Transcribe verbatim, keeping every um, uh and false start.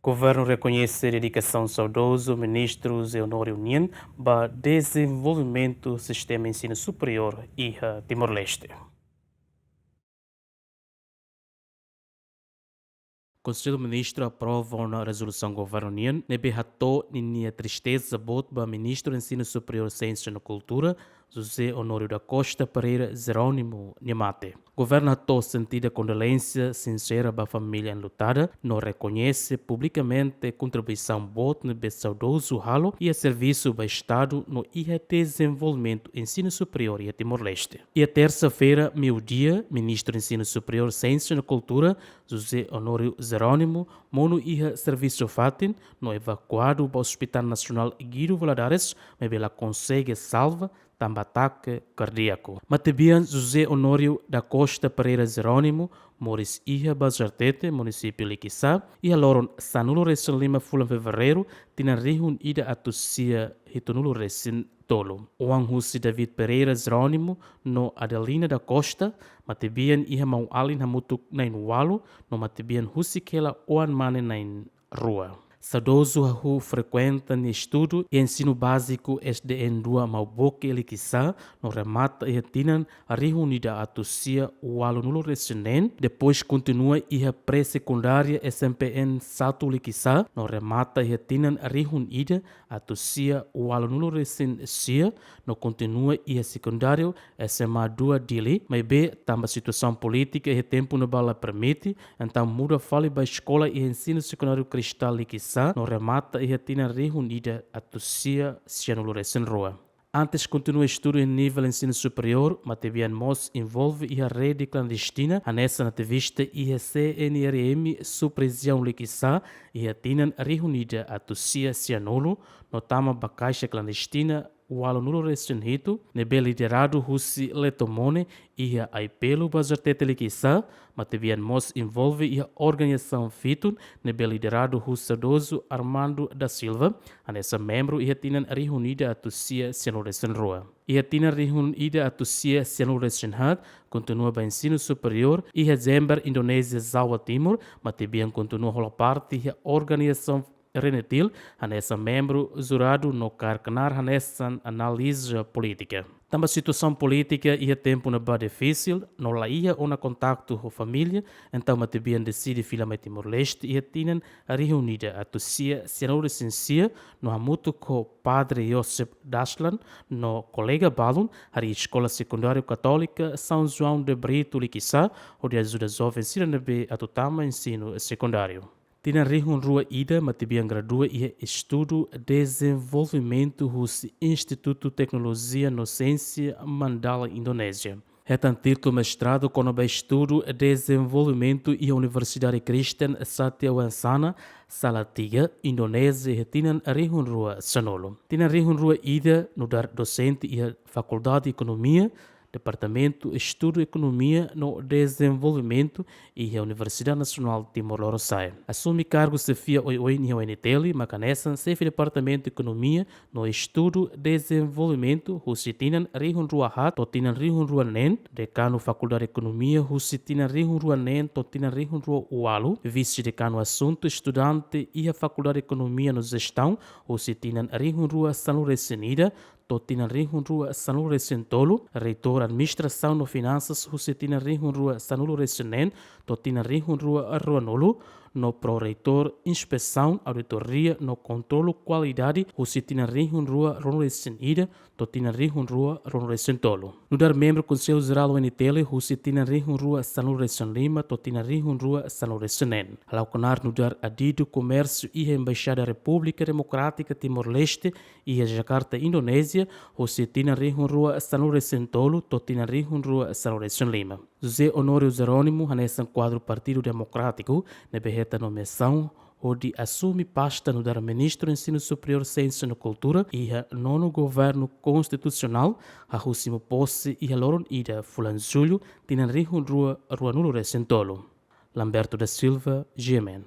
Governu rekoñese dedikasaun saudozu Ministru José Honório nian ba dezenvolvimentu sistema ensinu superiór iha Timor-Leste. Konsellu Ministru aprova ona rezolusaun governu nian ne'ebé hato'o ninia tristeza boot ba Ministru Ensinu Superiór, Siénsia no Kultura, José Honório da Costa Pereira Jerónimo nia mate. Governu hato'o sentidu kondolénsia sinsera ba família enlutada, no rekoñese publikamente kontribuisaun boot ne'ebé saudozu halo iha servisu ba Estadu no iha dezenvolvimentu ensinu superiór iha Timor-Leste. Iha tersa-feira, meiudia, Ministru Ensinu Superiór, Siénsia no Kultura, José Honório Jerónimo, monu iha servisu fatin, no evakuadu ba Hospital Nasionál Guido Valadares, maibé la konsege salva, tanba atake kardíaku. Matebian José Honório da Costa Pereira Jerónimo, moris iha Bazartete, munisípiu Likisá, iha loron sanulu-resin-lima fulan Fevereiru, tinan rihun ida atus sia hitunulu-resin-tolu. Oan husi David Pereira Jerónimo no Adelina da Costa, matebian iha maun-alin hamutuk na'in-ualu, no matebian husik hela oan-mane na'in-rua. Saudozu hahú frekuenta nia estudu iha ensinu báziku S D N dua Mauboke Likisá, no remata iha tinan rihun ida atus sia ualunulu-resin-neen, depois kontinua iha pré-sekundária S M P N satu Likisá, no remata iha tinan rihun ida atus sia ualunulu-resin-sia, no kontinua iha sekundáriu S M A dua Dili, maibé tanba situasaun polítika iha tempu ne'ebá la permite, entaun muda fali ba eskola iha Ensinu Sekundáriu Kristál Likisá, no remata iha tinan rihun ida atus sia sianulu-resin-rua. Antes kontinua estudu iha nivel ensinu superiór, matebian mós envolve iha rede klandestina, hanesan ativista iha C N R M subrejiaun Likisá, iha tinan rihun ida atus sia sianulu, no tama ba kaixa klandestina ualunulu-resin-hitu, ne'ebé lideradu husi Letomone, iha Aipelu, Bazartete Likisá, matebian mós envolve iha organizasaun Fitun, ne'ebé lideradu husi saudozu Armando da Silva, hanesan membru iha tinan rihun ida atus sia sianulu-resin-rua. Iha tinan rihun ida atus sia sianulu-resin-haat, kontinua ba ensinu superiór iha Jember, Indonézia, Jawa Timur, matebian kontinua hola parte iha organizasaun Renetil, hanesan membru juradu no kaer knaar hanesan analista polítika. Tanba situasaun polítika iha tempu ne'ebá difisil, no la iha ona kontaktu ho família, entaun matebian deside fila mai Timor-Leste iha tinan rihun ida atus sia sianulu-resin-sia, no hamutuk ho Padre Joseph Daslan no kolega balun, harii Eskola Sekundária Katólika São João de Brito Likisá, hodi ajuda joven sira ne'ebé atu tama ensinu sekundáriu. Tinan rihun rua ida, matebian gradua iha estudu dezenvolvimentu husi Institutu Teknolojia no Siénsia Mandala, Indonézia. Hetan títulu mestradu kona-ba estudu dezenvolvimentu iha Universidade Christian Satya Wacana, Salatiga, Indonézia, iha tinan rihun rua sanulu. Tinan rihun rua ida, nu'udar dosente iha Fakuldade Ekonomia, Departamentu Estudu Ekonomia no Dezenvolvimentu iha Universidade Nasionál Timor Lorosa'e. Asume kargu xefia oioin iha O N T L, maka hanesan xefe Departamentu Ekonomia no Estudu Dezenvolvimentu husi tinan rihun rua haat to'o tinan rihun rua neen, dekanu Fakuldade Ekonomia husi tinan rihun rua neen to'o tinan rihun rua ualu, vise-dekanu Asuntu Estudante iha Fakuldade Ekonomia no Jestaun husi tinan rihun rua sanulu-resin-ida to'o tinan rihun rua sanulu-resin-tolu, reitór Administrasaun no Finansas husi tinan rihun rua sanulu-resin-neen to'o tinan rihun rua ruanulu, no pró-reitór Inspesaun, Auditoria no Kontrolu Kualidade husi tinan rihun rua ruanulu-resin-ida to'o tinan rihun rua ruanulu-resin-tolu. Nu'udar membru Konsellu Jerál O N T L husi tinan rihun rua sanulu-resin-lima to'o tinan rihun rua sanulu-resin-neen. Hala'o knaar nu'udar adidu komérsiu iha Embaixada Repúblika Demokrátika Timor-Leste iha Jakarta, Indonézia, husi tinan rihun rua sanulu-resin-tolu to'o tinan rihun rua sanulu-resin-lima. José Honório Jerónimo hanesan kuadru Partidu Demokrátiku ne'ebé hetan nomeasaun hodi asume pasta nu'udar Ministru Ensinu Superiór, Siénsia no Kultura iha nonu Governu Konstitusionál, hahú simu pose iha loron ida fulan Jullu, tinan rihun rua ruanulu-resin-tolu. Lamberto da Silva, G M N.